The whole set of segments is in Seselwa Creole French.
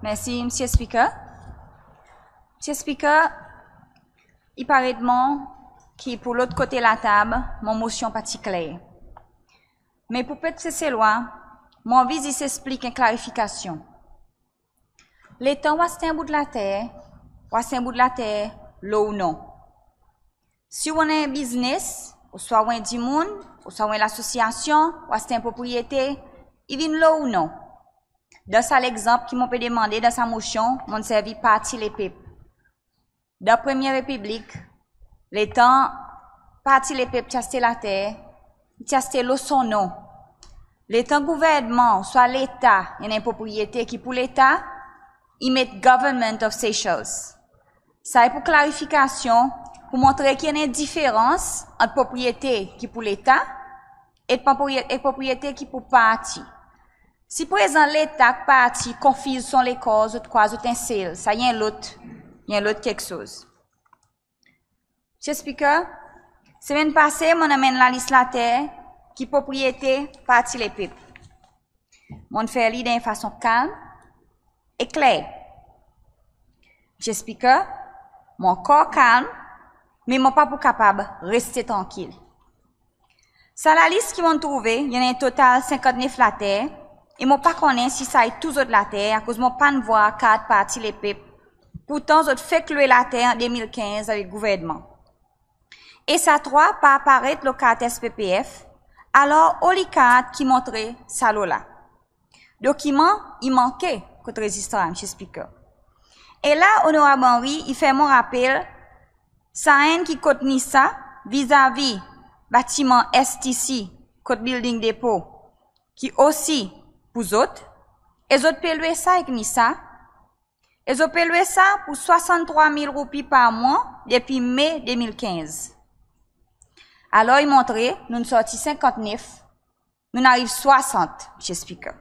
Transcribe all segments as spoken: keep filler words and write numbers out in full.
Mersi Mr Speaker. Mr Speaker, i paret mwan ki pour lot kote latab mon Mosyon pa ti kler. Me pour pep Seselwa mon anvi zis eksplik en klarifikasyon. Letan ou aste en bout later, ou aste en bout later lo ou non. Si ou annan en biznes, ouswa ou en dimoun, ouswa ou en lasosyasyon, ou aste en propriyete, i vin lo ou non. Dan sa legzanp ki mon pe demande dan sa Mosyon, mon'n servi Parti Lepep. Dan Premye Repiblik, letan Parti Lepep ti aste later, i ti aste lo son non. Letan gouvernman ouswa Leta i annan en propriyete ki pour Leta, i met Government of Seychelles. Sa i pour klarifikasyon, pour montre ki i annan en diferans ant propriyete ki pour Leta e propriyete ki pour parti. Si prezan Leta ek parti konfiz son lekor, zot krwar zot en sel, sa i en lot, i en lot keksoz. Mr Speaker, semenn pase mon'n anmenn lalis later ki propriyete Parti Lepep. Mon'n fer li dan en fason kalm e kler. Mr Speaker, mon ankor kalm, me mon pa pou kapab reste trankil. Sa lalis ki mon'n trouve, i annan en total senkant nef later, e mon pa konnen si sa i tou zot later, akoz mon pa'n vwar kart Parti Lepep, pourtan zot fek lwe later an de mil kenz avek gouvernman. E sa trwa pa aparet lo kart S P P F, alor oli kart ki montre sa lo la? Dokiman i manke kot Rezistrar, Mr Speaker. E la Onorab Henrie i fer mon rapel sa enn ki kot NISA, vizavi batiman S T C kot Building Depot, ki osi pour zot, e zot pe lwe sa ek NISA, e zot pe lwe sa pour swasann trwa mil roupi par mwan depi Me de mil kenz. Alor i montre nou'n sorti senkant nef, nou'n ariv swasant, Mr Speaker.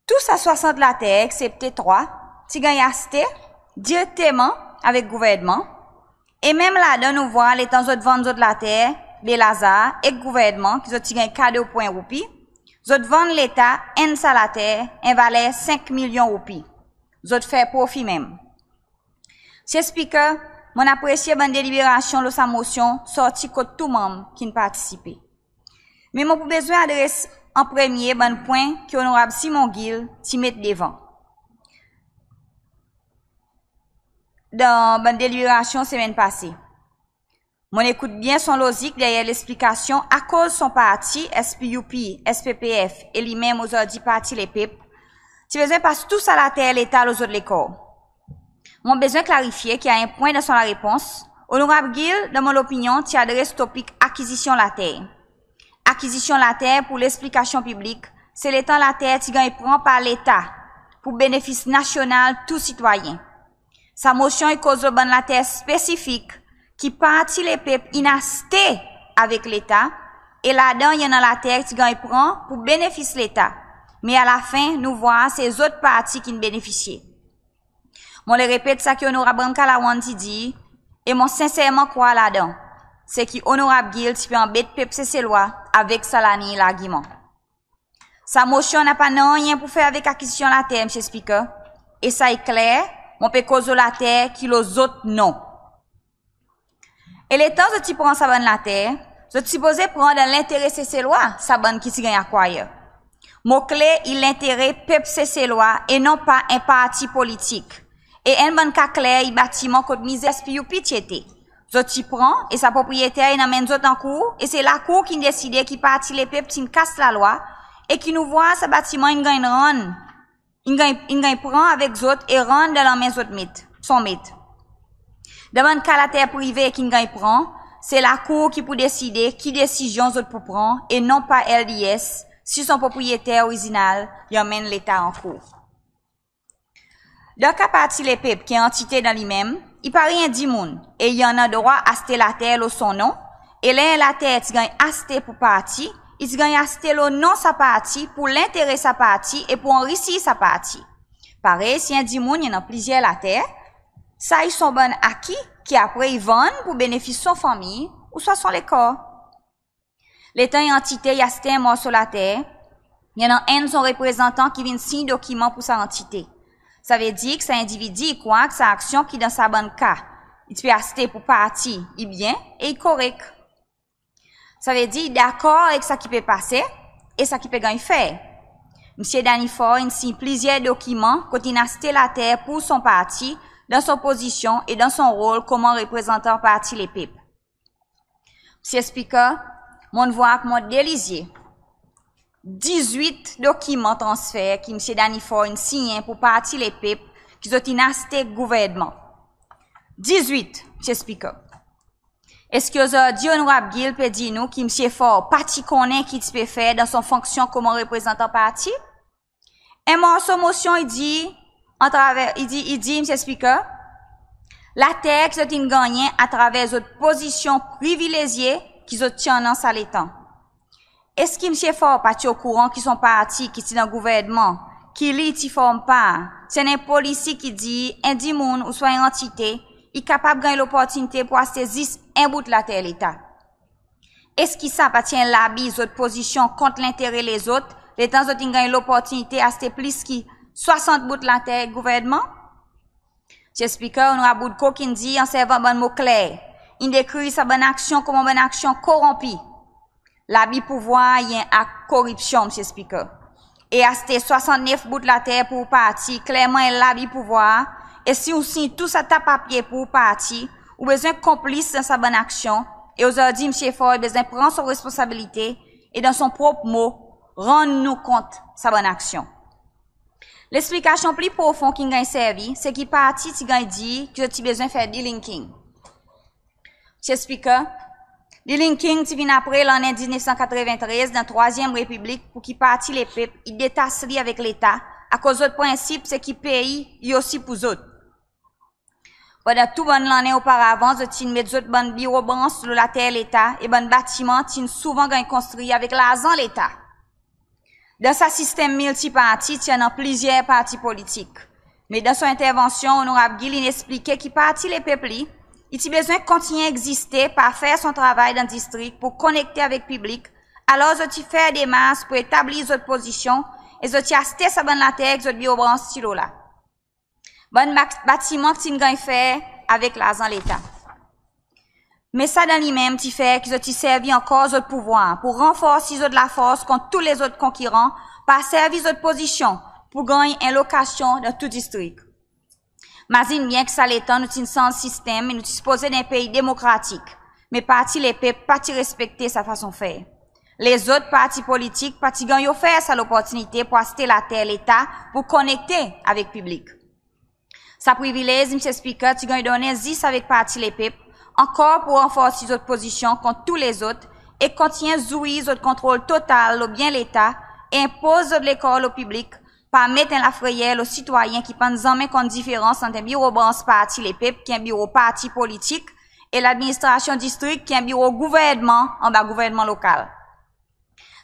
Tou sa swasant later, eksepte trwa, ti ganny aste direkteman avek gouvernman, e menm ladan nou vwar letan zot vann zot later Baie Lazare ek gouvernman, ki zot ti ganny kado pour en roupi, zot vann Leta enn sa later en valer senk milyon roupi. Zot fer profi menm. Mr Speaker, mon'n apresye bann deliberasyon lo sa Mosyon sorti kot tou manm ki'n partisipe. Me mon pou bezwen adres an premye bann pwen ki Onorab Simon Gill ti met devan dan bann deliberasyon semenn pase. Mon'n ekout byen son lozik deryer leksplikasyon akoz son parti, S P U P, S P P F, e li menm ozordi Parti Lepep, ti bezwen pas tou sa later Leta lo zot lekor. Mon bezwen klarifye ki a en pwen dan son larepons, Onorab Gill, dan mon lopinyon, ti adres topik akizisyon later. Akizisyon later, pour leksplikasyon piblik, se letan later ti ganny pran par Leta pour benefis nasyonal tou sitwayen. Sa Mosyon i koz lo bann later spesifik ki Parti Lepep in aste avek Leta, e ladan i annan later ki ti ganny pran pour benefis Leta, me alafen nou vwar se zot parti ki'n benefisye. Mon le repet sa ki Onorab Ramkalawan ti dir, e mon senserman krwar ladan, se ki Onorab Gill ti pe anbet pep Seselwa avek sa laliny largiman. Sa Mosyon napa nanryen pour fer avek akizisyon later, Mr Speaker, e sa i kler, mon pe koz lo later ki lo zot non. E letan zot ti pran sa bann later, zot ti sipoze pran dan lentere Seselwa, sa bann ki ti ganny acquire. Mo kle i lentere pep Seselwa e non pa en parti politik. E enn bann ka kler i batiman kot mize S P U P ti ete. Zot ti pran e sa propriyeter in anmenn zot ankour, e se lakour ki'n deside ki Parti Lepep ti'n kas lalwa, e ki nou vwar sa batiman in ganny rann, in ganny, in ganny pran avek zot e rann dan lanmen zot met, son met. Dan bann ka later prive ki'n ganny pran, se lakour ki pou deside ki desizyon zot pou pran e non pa L D S, si son propriyeter orizinal i anmenn Leta ankour. Dan ka Parti Lepep ki en antite dan li menm, i parey en dimoun e i annan drwa aste later lo son non, e ler en later ti ganny aste pour parti, i ti ganny aste lo non sa parti, pour lentere sa parti e pour anrisir sa parti. Parey si en dimoun i annan plizyer later, sa i son bann aki ki apre i vann pour benefis son fanmir ouswa son lekor. Letan en antite i aste en morso later, I annan enn son reprezantan ki vin siny dokiman pour sa antite. Savedir ki sa endividi i krwar ki sa aksyon ki dan sa bann ka i ti pe aste pour parti i byen e i korek. Savedir i dakor ek sa ki pe pase e sa ki pe ganny fer. Msye Danny Faure in siny plizyer dokiman kot in aste later pour son parti dan son pozisyon e dan son rol konman reprezantan Parti Lepep. Msye Speaker, mon'n vwar ek mon de lizye dizwit dokiman transfer ki Msye Danny Faure in sinyen pour Parti Lepep ki zot in aste ek gouvernman. Dizwit, Msye Speaker. Eski ozordi Onorab Gill pe dir nou ki Msye Faure pa ti konnen ki i ti pe fer dan son fonksyon konman reprezantan parti? En morso mosyon i dir, atraver, i dir, i dir, Msye Speaker, later ki zot in gannyen atraver zot pozisyon privilezye ki zot ti annan sa letan. Eski Msye Faure pa ti okouran ki son parti ki ti dan gouvernman, ki li i ti form par, ti annan en polisi ki dir en dimoun ouswa en antite i kapab ganny loportinite pour aste zis en bout later Leta? Eski sa pa ti en labi zot pozisyon kont lentere lezot, letan zot in ganny loportinite aste plis ki swasant bout later ek gouvernman? Msye Speaker, Onorab Woodcock in dir, an servan bann mo kler, in dekrir sa bann aksyon konman bann aksyon koronpi. Labi pouvwar i en akt koripsyon, Msye Speaker. E aste swasantnef bout later pour ou parti, klerman en labi pouvwar, e si ou siny tou sa ta papye pour ou parti, ou bezwen konplis dan sa bann aksyon, e ozordi Msye Faure i bezwen pran son responsabilite, e dan son prop mo, rann nou kont sa bann aksyon. Leksplikasyon pli profon ki'n ganny servi, se ki parti ti ganny dir ki zot ti bezwen fer delinking. Msye Speaker, delinking ti vin apre lannen diznef san katreventrez dan Trwazyenm Repiblik pour ki Parti Lepep i detas li avek Leta, akoz zot prensip se ki pei i osi pour zot. Pandan tou bann lannen oparavan, zot ti'n met zot bann biro brans lo later Leta e bann batiman ti'n souvan ganny konstri avek larzan Leta. Dan sa sistenm miltiparti, ti annan plizyer parti politik. Me dan son entervansyon, Onorab Gill in eksplike ki Parti Lepep li, i ti bezwen kontinyen egziste, par fer son travay dan distrik pour konekte avek piblik, alor zot ti fer demars pour etablir zot pozisyon e zot ti aste sa bann later ki zot biro brans ti lo la. Bann bak-, batiman ki ti'n ganny fer avek larzan Leta. Me sa dan li menm ti fer ki zot ti servi ankor zot pouvwar pour ranforsi zot lafors kont tou lezot konkiran, par servi zot pozisyon pour ganny en lokasyon dan tou distrik. Mazin byen ki sa letan nou ti'n sanz sistenm e nou ti sipoze dan en pei demokratik, me Parti Lepep pa ti respekte sa fason fer. Lezot parti politik pa ti ganny ofer sa loportinite pour aste later Leta pour konekte avek piblik. Sa privilez, Msye Speaker, ti ganny donnen zis avek Parti Lepep, ankor pour ranforsi zot pozisyon kont tou lezot e kontinyen zwir zot kontrol total lo byen Leta e enpoz zot lekor lo piblik, par met en lafreyer lo sitwayen ki pa'n zanmen konn diferans ant en biro brans Parti Lepep, ki en biro parti politik, e ladministrasyon distrik, ki en biro gouvernman anba gouvernman lokal.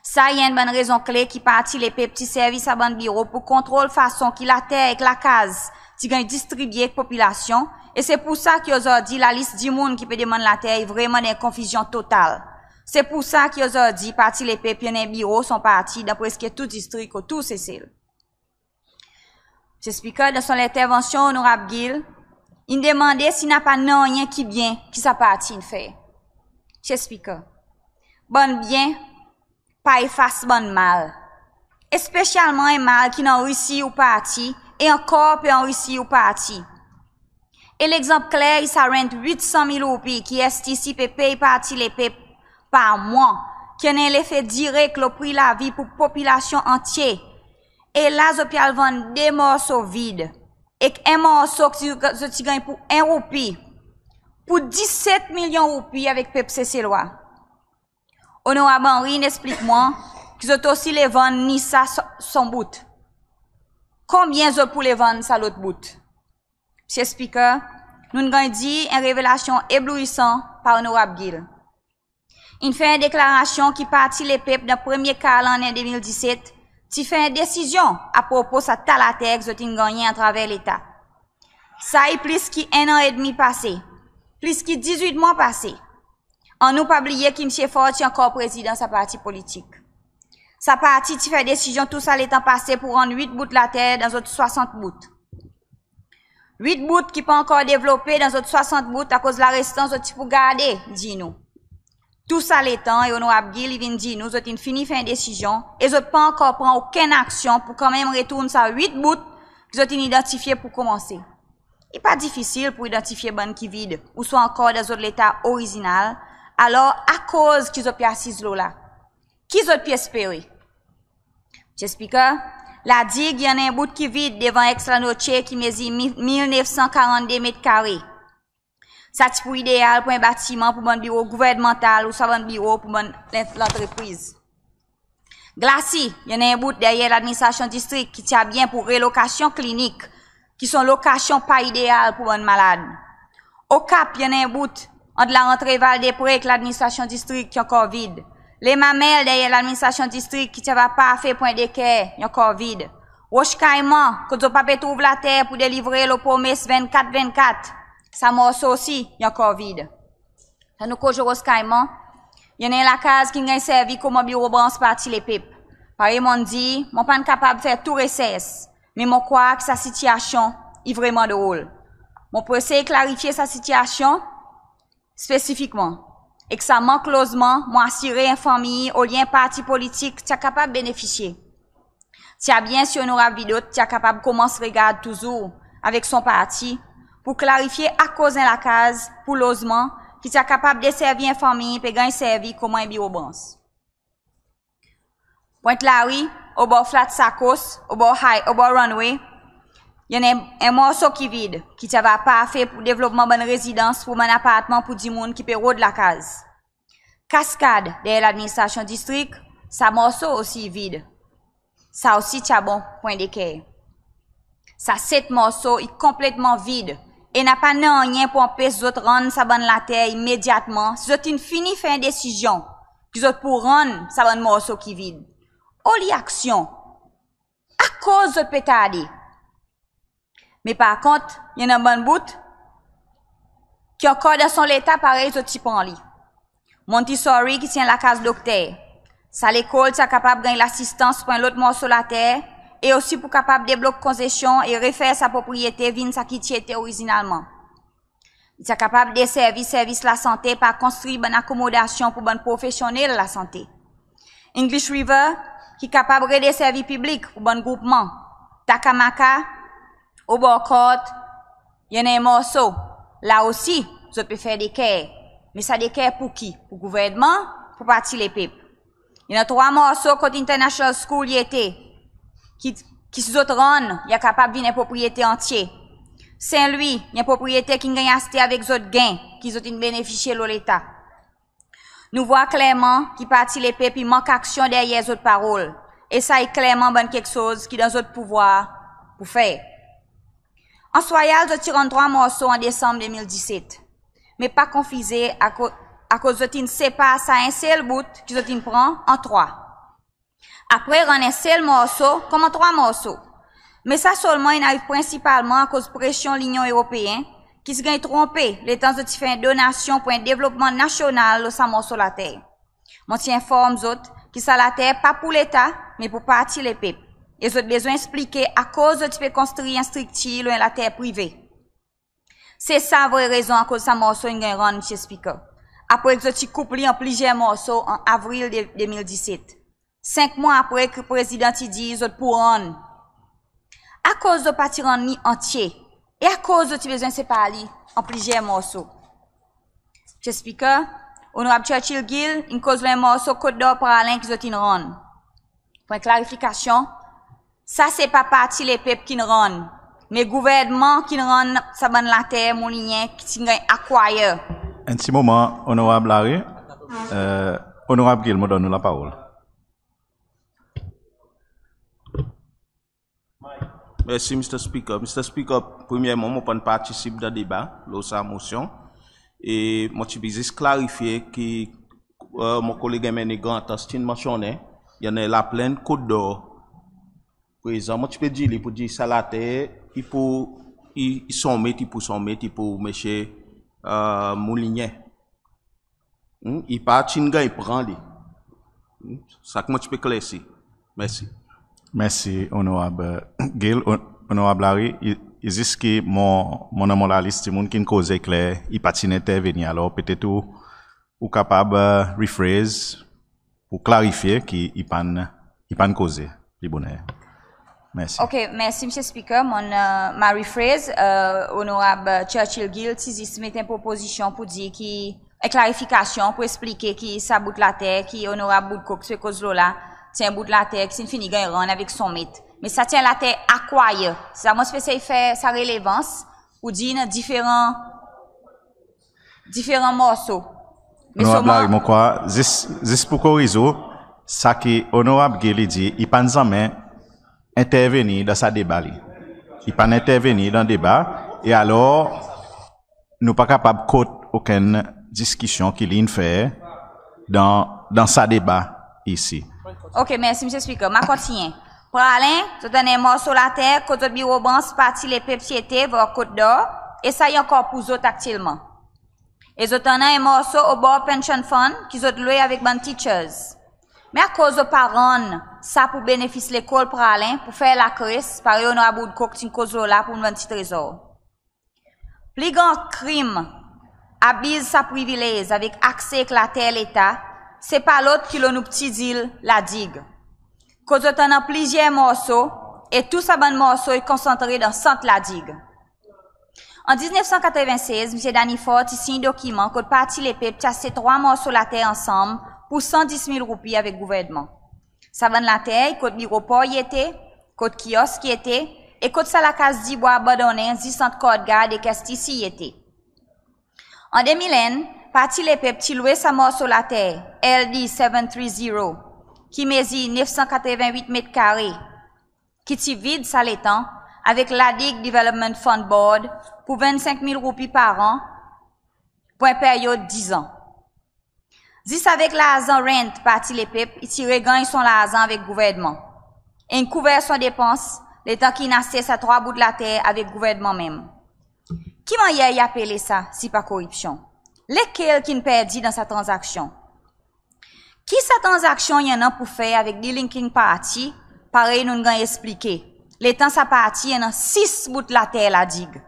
Sa i enn bann rezon kle ki Parti Lepep ti servi sa bann biro pour kontrol fason ki later ek lakaz ti ganny distribye ek popilasyon, e se pour sa ki ozordi lalis dimoun ki pe demann later i vreman dan en konfizyon total. Se pour sa ki ozordi Parti Lepep i annan en biro son parti dan preski tou distrik otour Sesel. Msye Speaker, dan son lentervansyon, Onorab Gill in demande si napa nanryen ki byen ki sa parti in fer. Msye Speaker, bann byen pa efas bann mal, espesyalman en mal ki'n anrisi ou parti e ankor pe anrisi ou parti. E legzanp kler i sa rent wit san mil roupi ki S T C pe pey Parti Lepep par mwan, ki annan en lefe direk lo pri lavi pour popilasyon antye. E la zot pe al vann de morso vid, ek en morso ki zot ti ganny pour en roupi, pour diset milyon roupi avek pep Seselwa. Onorab Henrie in eksplik mwan ki zot osi le vann NISA son, son bout. Konbyen zot pou le vann sa lot bout? Msye Speaker, nou'n ganny dir en revelasyon eblouisan par Onorab Gill. In fer en deklarasyon ki Parti Lepep dan premye kar lannen de mil diset ti fer en desizyon apropo sa ta later ki zot in gannyen atraver Leta. Sa i plis ki en an edmi pase, plis ki dizwit mwan pase. Annou pa bliye ki Msye Faure ti ankor prezidan sa parti politik. Sa parti ti fer desizyon tou sa letan pase pour rann wit bout later dan zot swasant bout. Wit bout ki pa ankor devlope dan zot swasant bout, akoz larestan zot ti pou garde, dir nou. Tou sa letan, e Onorab Gill i vin dir nou zot in fini fer en desizyon e zot pa ankor pran okenn aksyon pour kanmenm retourn sa wit bout ki zot in idantifye pour konmanse. I pa difisil pour idantifye bann ki vid ouswa ankor dan zot leta orizinal, alor akoz ki zot pe asiz lo la? Ki zot pe espere? Mr Speaker, La Digue i annan en bout ki vid devan ex La Noche ki mezir mi-, mil nef san karannde met kare. Sa ti pou ideal pour en batiman pour bann biro gouvernmantal ouswa bann biro pour bann lan-, lantrepriz. Glacis i annan en bout deryer ladministrasyon distrik ki ti a byen pour relokasyon klinik, ki son lokasyon pa ideal pour bann malad. Au Cap i annan en bout ant larantre Val des Prés ek ladministrasyon distrik ki ankor vid. Les Mamelles deryer ladministrasyon distrik ki ti ava parfe pour en daycare i ankor vid. Roche Caiman, kot zot pa pe trouv later pour delivre lo promes vennkat vennkat, sa morso osi i ankor vid. Sa nou koz lo Roche Caiman, i annan en lakaz ki'n ganny servi konman biro brans Parti Lepep. Parey mon'n dir, mon pa'n kapab fer tou resers, me mon krwar ki sa sitiasyon i vreman drol. Mon pou esey klarifye sa sitiasyon spesifikman. Ek sa mank lozman, mon asire en fanmir olye en parti politik ti a kapab benefisye. Ti a byen si Onorab Vidot ti a kapab konmans regard touzour avek son parti pour klarifye akoz en lakaz pour lozman ki ti a kapab deservi en fanmir pe ganny servi konman en biro brans. Pointe Larue, obor Flat Sacosse, obor High, obor Runway, i annan en, en morso ki vid ki ti ava parfe pour devlopman bann rezidans pour bann apartman pour dimoun ki pe rod lakaz. Cascade deryer ladministrasyon distrik, sa morso osi i vid. Sa osi ti a bon pour en daycare. Sa set morso i konpletman vid e napa nanryen pour anpes zot rann sa bann later imedyatman si zot in fini fer en desizyon ki zot pou rann sa bann morso ki vid. Oli aksyon? Akoz zot pe tarde? Me par kont, i annan bann bout ki ankor dan son leta parey zot ti pran li. Montessori ki ti en lakaz dokter. Sa lekol ti a kapab ganny lasistans pour en lot morso later e osi pour kapab deblok konzesyon e refer sa propriyete vin sa ki ti ete orizinalman. I ti a kapab deservi servis lasante par konstri bann akomodasyon pour bann profesyonnel lasante. English River ki kapab redeservi piblik pour bann groupman. Takamaka, obor Court, i annan en morso. La osi, zot pe fer daycare. Me sa daycare pour ki? Pour gouvernman, pour Parti Lepep? I annan trwa morso kot International School i ete, ki, ki si zot rann, i a kapab vin en propriyete antye. Saint Louis, i en propriyete ki'n ganny aste avek zot gen, ki zot in benefisye lo leta. Nou vwar klerman ki Parti Lepep i mank aksyon deryer zot parol. E sa i klerman bann keksoz ki dan zot pouvwar pour fer. Anse Royale, zot ti rann trwa morso an Desanm de mil diset. Me pa konfize ako-, akoz zot in separ sa en sel bout ki zot in pran an trwa. Apre rann en sel morso konman trwa morso. Me sa selman in ariv prensipalman akoz presyon Linyon Eropeen ki ti ganny tronpe letan zot ti fer en donasyon pour en devlopman nasyonal lo sa morso later. Mon ti enform zot ki sa later pa pour leta, me pour Parti Lepep. E zot bezwen eksplike akoz zot ti pe konstri en striktir lo en later prive. Se sa vre rezon akoz sa morso in ganny rann, Mr Speaker. Apre ki zot ti koup li an plizyer morso an Avril de, de mil diset. Senk mwan apre ki Prezidan ti dir zot pou rann. Akoz zot pa ti rann li antye? E akoz zot ti bezwen separ li an plizyer morso? Mr Speaker, Onorab Churchill Gill in koz lo en morso Côte d'Or Praslin ki zot in rann. Pour en klarifikasyon, sa se pa Parti Lepep ki'n rann, me gouvernman ki'n rann sa bann later Moulinien ki ti'n ganny acquire. En pti moman, Onorab Larue. E, Onorab Gill, mon donn ou laparol. Mersi, Mr Speaker. Mr Speaker, premyerman, mon pa'n partisip dan deba lo sa Mosyon. E mon ti pe zis klarifye ki, e, mon koleg MNA Grand Anse ti'n mansyonnen, i annan La Plaine, Côte d'Or. Prezan, mon ti pe dir li pour dir sa later, i pou, i, i soumet, i pou soumet, i pou Msye, e, Moulinien. Hmm, i pa ti'n ganny pran li. Sa ki mon ti pe eklersi. Mersi. Mersi Onorab Gill. O- Onorab Larue, i, i zis ki mon, mon annan mon lalis dimoun ki'n koze kler, i pa ti'n entervenir. Alor petet ou, ou kapab, e, rephrase pour klarifye ki i pa'n, i pa'n koze pli boner. Mersi. Ok, mersi Mr Speaker. Mon, e, mon rephrase, e, Onorab Churchill Gill ti zis met en propozisyon pour dir ki, en klarifikasyon pour eksplike ki sa bout later ki Onorab Woodcock ti pe koz lo la, ti en bout later ki ti'n fini ganny rann avek son met. Me sa ti en later acquire. Se sa mon ti pe esey fer sa relevans pour dir i annan diferan, diferan morso. Me Onorab selman Larue, mon krwar, zis, zis pour koriz ou, sa ki Onorab Gill i dir, i pa'n zanmen entervenir dan sa deba li. I pa'n entervenir dan deba, e alor nou pa kapab kot okenn diskisyon ki li in fer dan, dan sa deba isi. Ok, mersi Mr Speaker. Mon a kontinyen. Praslin, zot annan en morso later kot zot biro brans Parti Lepep ti ete, bor Cote d'Or, e sa i ankor pour zot aktyelman. E zot annan en morso obor Pension Fund ki zot lwe avek bann teachers. Me akoz zot pa rann sa pour benefis lekol Praslin pour fer lakres, parey Onorab Woodcock ti'n koz lo la pour nou bann pti trezor? Pli gran krim, abiz sa privilez avek akse ek later Leta, se pa lot ki lo nou pti zil La Digue. Kot zot annan plizyer morso, e tou sa bann morso i konsantre dan sant La Digue. An diznef san katreven sez, Msye Danny Faure ti siny dokiman kot Parti Lepep ti aste trwa morso later ansanm pour san dis mil roupi avek gouvernman. Sa bann later i kot biro por i ete, kot kiosk i ete, e kot sa lakaz dibwa abandonnen zis ant Courtyard ek STC i ete. An de mil enn, Parti Lepep ti lwe sa morso later, LD seven three zero, ki mezir nef san katreven wit met kare, ki ti vid sa letan, avek La Digue Development Fund Board pour vennsenk mil roupi par an pour en peryod diz an. Zis avek larzan rent, Parti Lepep i ti reganny son larzan avek gouvernman. E in kouver son depans, letan ki in aste sa trwa bout later avek gouvernman menm. Ki mannyer i apele sa, si pa koripsyon? Lekel ki'n perdi dan sa tranzaksyon? Ki sa tranzaksyon i annan pour fer avek delinking party, parey nou'n ganny eksplike, letan sa parti i annan sis bout later La Digue?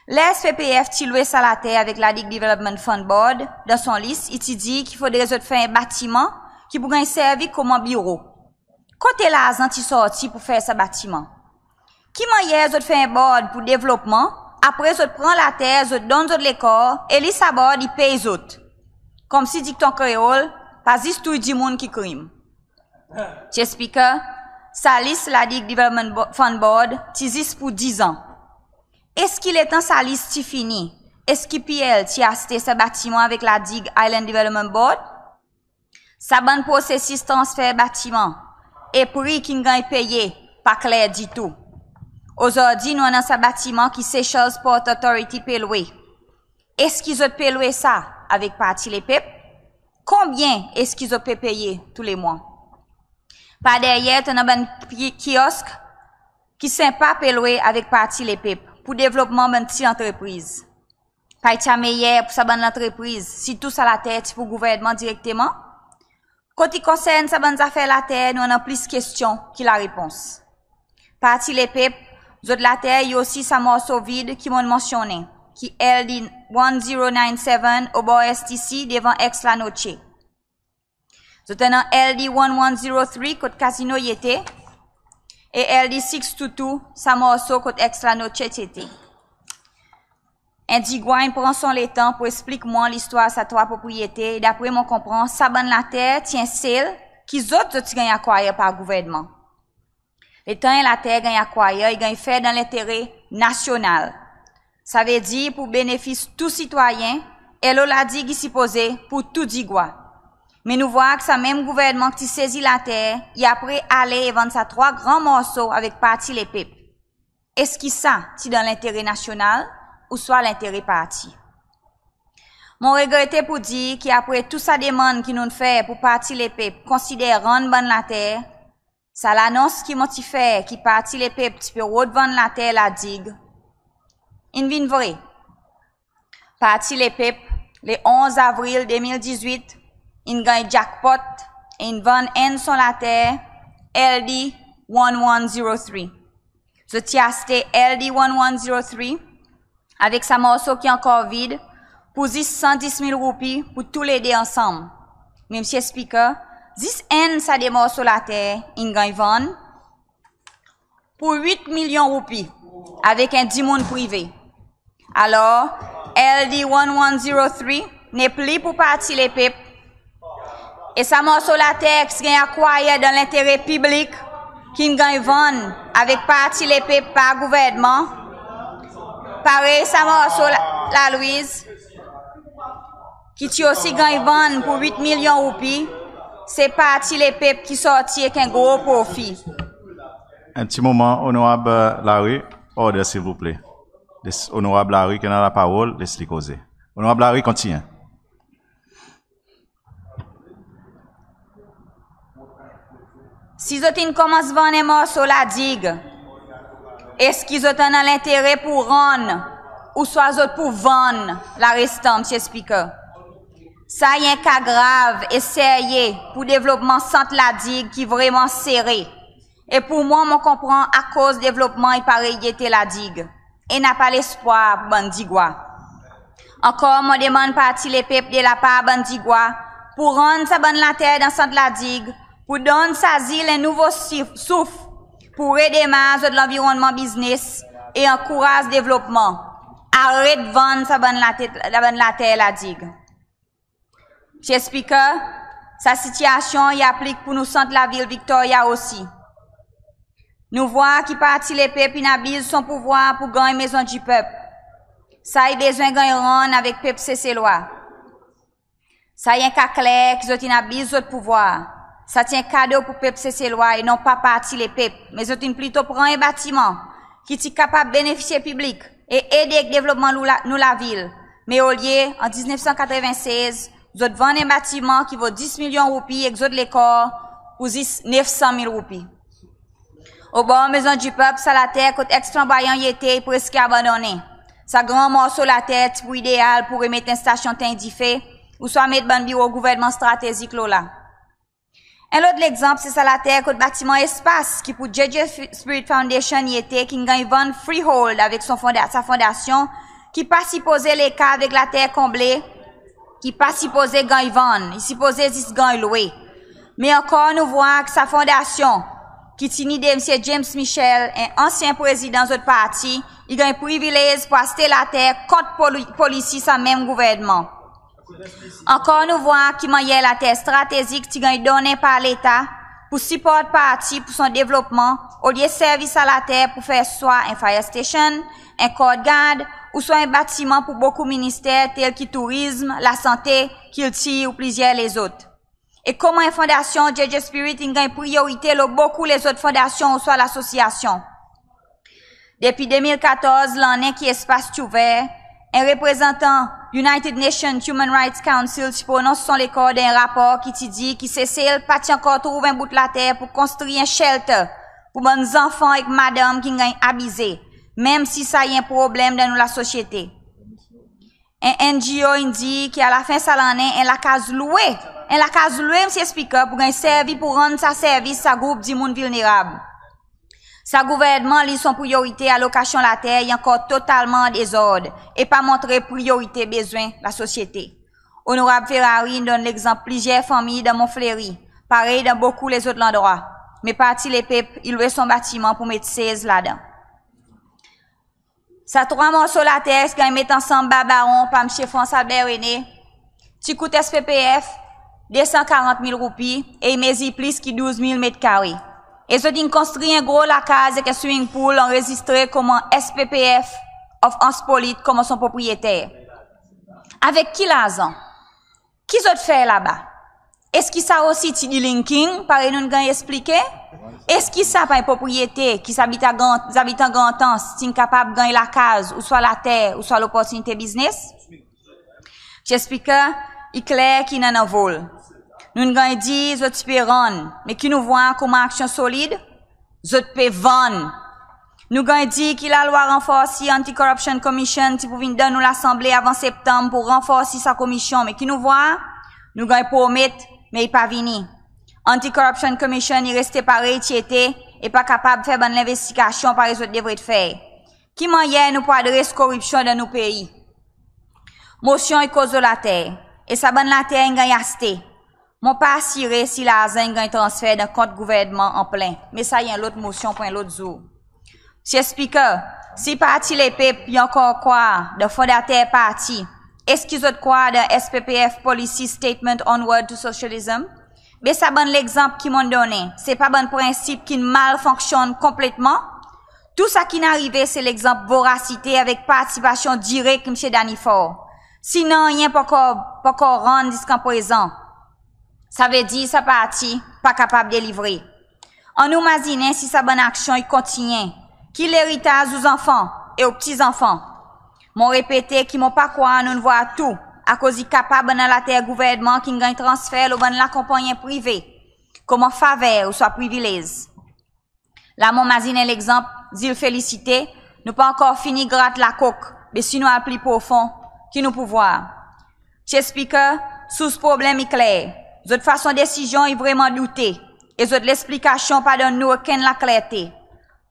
Ler SPPF ti lwe sa later avek La Digue Development Fund Board dan son lis, i ti dir ki fodre zot fer en batiman ki pou ganny servi konman biro. Kote larzan ti sorti pour fer sa batiman? Ki mannyer zot fer en board pour devlopman, apre zot pran later, zot donn zot lekor, e li sa board i pey zot? Konmsi dikton kreol, pa zis touy dimoun ki krim. Mr Speaker, sa lis La Digue Development Bo- Fund Board ti zis pour diz an. Eski letan sa lis ti fini, eski PL ti aste sa batiman avek La Digue Island Development Board? Sa bann prosesis transfer batiman e pri ki'n ganny peye pa kler ditou. Ozordi nou annan sa batiman ki Seychelles Port Authority pe lwe. Eski zot pe lwe sa avek Parti Lepep? Konbyen eski zot pe peye tou le mwan? Par deryer, ti annan bann ki- kiosk ki senpa pe lwe avek Parti Lepep pour devlopman bann pti antrepriz. Pa i ti a meyer pour sa bann lantrepriz si tou sa later ti pour gouvernman direkteman? Kot i konsern sa bann zafer later, nou annan plis kestyon ki larepons. Parti Lepep, zot later i osi sa morso vid ki mon'n mansyonnen, ki LD one zero nine seven obor STC devan Ex La Noche. Zot annan LD one one zero three kot kazino i ete, e LD six two two, sa morso kot Ex La Noche ti ete. En digwa in pran son letan pour eksplik mwan listwar sa trwa propriyete, e dapre mon konpran, sa bann later ti en sel ki zot, zot ti ganny acquire par gouvernman. Letan en later ganny acquire, i ganny fer dan lentere nasyonal. Savedir pour benefis tou sitwayen, e lo La Digue i sipoze pour tou digwa. Me nou vwar ki sa menm gouvernman ki ti sezi later, i apre ale e vann sa trwa gran morso avek Parti Lepep. Eski sa ti dan lentere nasyonal ouswa lentere parti? Mon regrete pour dir ki apre tou sa demann ki nou'n fer pour Parti Lepep konsider rann bann later, sa lanons ki mon ti fer ki Parti Lepep ti pe rod vann later La Digue, in vin vre. Parti Lepep, le onz avril de mil dizwit, in ganny jackpot in vann enn son later, L D one one zero three. Zot ti aste L D one one zero three avek sa morso ki ankor vid pour zis san dis mil roupi pour tou le de ansanm. Me Msye Speaker, zis enn sa de morso later in ganny vann pour wit milyon roupi avek en dimoun prive. Alor, L D one one zero three nepli pour Parti Lepep. E sa morso later ki ti ganny acquire dan lentere piblik, ki'n ganny vann avek Parti Lepep par gouvernman, parey sa morso La, La Louise, ki ti osi ganny vann pour wit milyon roupi, se Parti Lepep ki sorti ek en gro profi. En pti moman, Onorab, e, Larue, order silvouple. Les Onorab Larue ki annan laparol, les li koze. Onorab Larue, kontinyen. Si zot in konmans vann en morso La Digue, eski zot annan lentere pour rann, ouswa zot pour vann larestan, Msye Speaker? Sa i en ka grav e serye pour devlopman sant La Digue ki vreman sere. E pour mwan, mon konpran akoz devlopman i pa reyete La Digue. E napa lespwar pour bann Digwa. Ankor, mon demann Parti Lepep de lapar bann Digwa pour rann sa bann later dan sant La Digue, pour donn sa zil en nouvo sif, souf, pour redemar zot lanvironnman biznes e ankouraz devlopman. Aret vann sa bann late, sa bann later La Digue. Msye Speaker, sa sitiasyon i aplik pour nou sant lavil Victoria osi. Nou vwar ki Parti Lepep in abiz son pouvwar pour ganny Maison du Peuple. Sa i bezwen ganny rann avek pep Seselwa. Sa i en ka kler ki zot in abiz zot pouvwar. Sa ti en kado pour pep Seselwa e non pa Parti Lepep. Me zot in plito pran en batiman ki ti kapab benefisye piblik e ede ek devlopman nou la, nou lavil. Me olye, an diznef san katreven sez, zot vann en batiman ki vo dis milyon roupi ek zot lekor pour zis nef san mil roupi. Obor Maison du Peuple, sa later kot eks Flamboyant i ete, i preski abandonnen. Sa gran morso later ti pou ideal pour remet en stasyon tenny dife, ouswa met bann biro gouvernman stratezik lo la. En lot legzanp, se sa later kot batiman Espas, ki pour J J Spirit Foundation i ete, ki'n ganny vann freehold avek son fonda, sa fondasyon, ki pa sipoze le ka avek later konble, ki pa sipoze ganny vann, i sipoze zis ganny lwe. Me ankor nou vwar ki sa fondasyon, ki ti ni de Msye James Michel, en ansyen prezidan zot parti, i ganny privilez pour aste later kont poli, polisi sa menm gouvernman. Ankor nou vwar ki mannyer later stratezik ti ganny donnen par Leta pour siport parti pour son devlopman, olye servi sa later pour fer swa en fire station, en court guard, ouswa en batiman pour bokou minister tel ki tourizm, lasante, kiltir ou plizyer lezot. E konman en fondasyon, J J Spirit in ganny priyorite lo bokou lezot fondasyon ouswa lasosyasyon. Depi de mil katorz, lannen ki Espas ti ouver, en reprezantan United Nations Human Rights Council ti pronons son lekor dan en rapor ki ti dir ki Sesel pa ti ankor trouv en bout later pour konstri en shelter pour bann zanfan ek madanm ki'n ganny abize, menm si sa i en problenm dan nou lasosyete. En N G O in dir ki alafen sa lannen, en lakaz lwe, en lakaz lwe, Msye Speaker, pou ganny servi pou rann sa servis sa group dimoun vilnerab. Sa gouvernman li, son priyorite alokasyon later i ankor totalman an dezord e pa montre priyorite bezwen lasosyete. Onorab Ferrari in donn legzanp plizyer fanmir dan Mont Fleuri, parey dan bokou lezot landrwa. Me Parti Lepep i lwe son batiman pou met sez ladan. Sa trwa morso later ki ganny met ansanm Barbaron par Msye France Albert René ti kout S P P F de san karant mil roupi e i mezir plis ki douz mil met kare. E zot in konstri en gro lakaz ek en swimming pool anrezistre konman S P P F of Anse Polite konman son propriyeter. Avek ki larzan? Ki zot fer laba? Eski sa osi ti delinking, parey nou'n ganny eksplike? Eski sa pa en propriyete ki zabitan Grand, zabitan Grand Anse ti'n kapab ganny lakaz, ouswa later, ouswa loportinite biznes? Msye Speaker, i kler ki i annan vol. Nou'n ganny dir zot ti pe rann, me ki nou vwar konman aksyon solid, zot pe vann. Nou ganny dir ki lalwa ranforsi Anti-Corruption Commission ti pou vin dan nou Lasanble avan Septanm pou ranforsi sa komisyon, me ki nou vwar? Nou ganny promet, me i pa vini. Anti-Corruption Commission i reste parey ti ete e pa kapab fer bann lenvestigasyon parey zot devret fer. Ki mannyer nou pou adres koripsyon dan nou pei? Mosyon i koz lo later e sa bann later in ganny aste. Mon pa asire si larzan in ganny transfer dan kont gouvernman an plen, me sa i en lot mosyon pour en lot zour. Mr Speaker, si Parti Lepep i ankor krwar dan fondater parti, eski zot krwar dan SPPF Policy Statement Onward to Socialism? Be sa bann legzanp ki mon'n donnen, se pa bann prensip ki'n mal fonksyonn konpletman? Tou sa ki'n arive se legzanp vorasite avek partisipasyon direk Msye Danny Faure. Si nanryen pa ankor, pa ankor rann ziska prezan, savedir sa parti pa kapab delivre. Annou mazinen si sa bann aksyon i kontinyen, ki leritaz ou zanfan e ou pti zanfan? Mon repete ki mon pa krwar nou'n vwar tou, akoz i kapab annan later gouvernman ki'n ganny transfer lo bann lakonpannyen prive, konman faver ouswa privilez. La mon mazin en legzanp Zil Felisite, nou pa ankor fini grat lakok, be si nou al pli profon, ki nou pou vwar? Mr Speaker, sours problenm i kler. Zot fason desizyon i vreman doute e zot leksplikasyon pa donn nou okenn laklerte.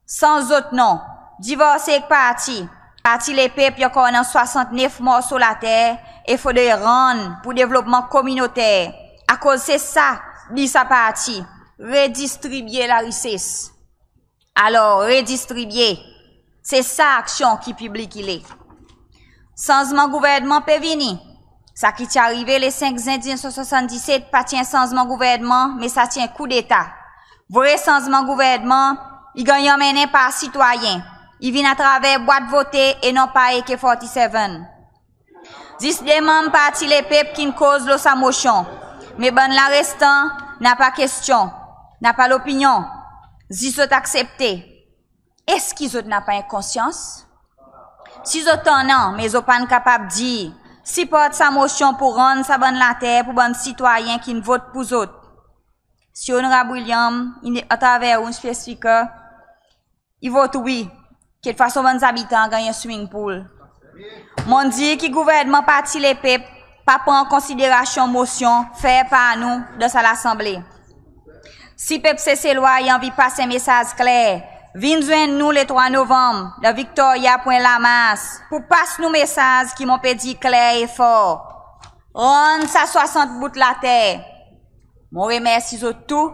San zot non, divorse ek parti, Parti Lepep i ankor annan swasant nef morso later e fodre rann pour devlopman kominoter, akoz se sa bi sa parti, redistribye larises. Alor redistribye, se sa aksyon ki piblik i le. Sanzman gouvernman pe vini. Sa ki ti arive le senk Zen diznef san swasanndiset pa ti en sanzman gouvernman, me sa ti en koudeta. Vre sanzman gouvernman i ganny anmennen par sitwayen, i vin atraver bwat vote e non pa AK forty-seven. Zis de manm Parti Lepep ki'n koz lo sa mosyon, me bann larestan napa kestyon, napa lopinyon, zis zot aksepte. Eski zot napa en konsyans? Si zot annan, me zot pa'n kapab dir, siport sa mosyon pour rann sa bann later pour bann sitwayen ki'n vot pour zot. Si Onorab William, in, atraver ou Mr Speaker, i vot wi, kekfwa son bann zabitan a ganny en swimming pool. Mon'n dir ki gouvernman Parti Lepep pa pran konsiderasyon mosyon fer par nou dan sa Lasanble. Si pep Seselwa i anvi pas en mesaz kler, vin zwenn nou le trwa Novanm dan Victoria pour en lamars pour pas nou mesaz ki mon pe dir kler e for. Rann sa swasant bout later. Mon remersi zot tou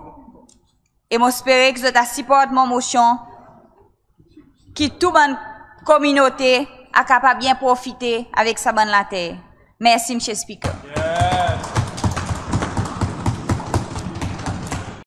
e mon espere ki zot a siport mon mosyon, ki tou bann kominote a kapab byen profite avek sa bann later. Mersi Mr Speaker.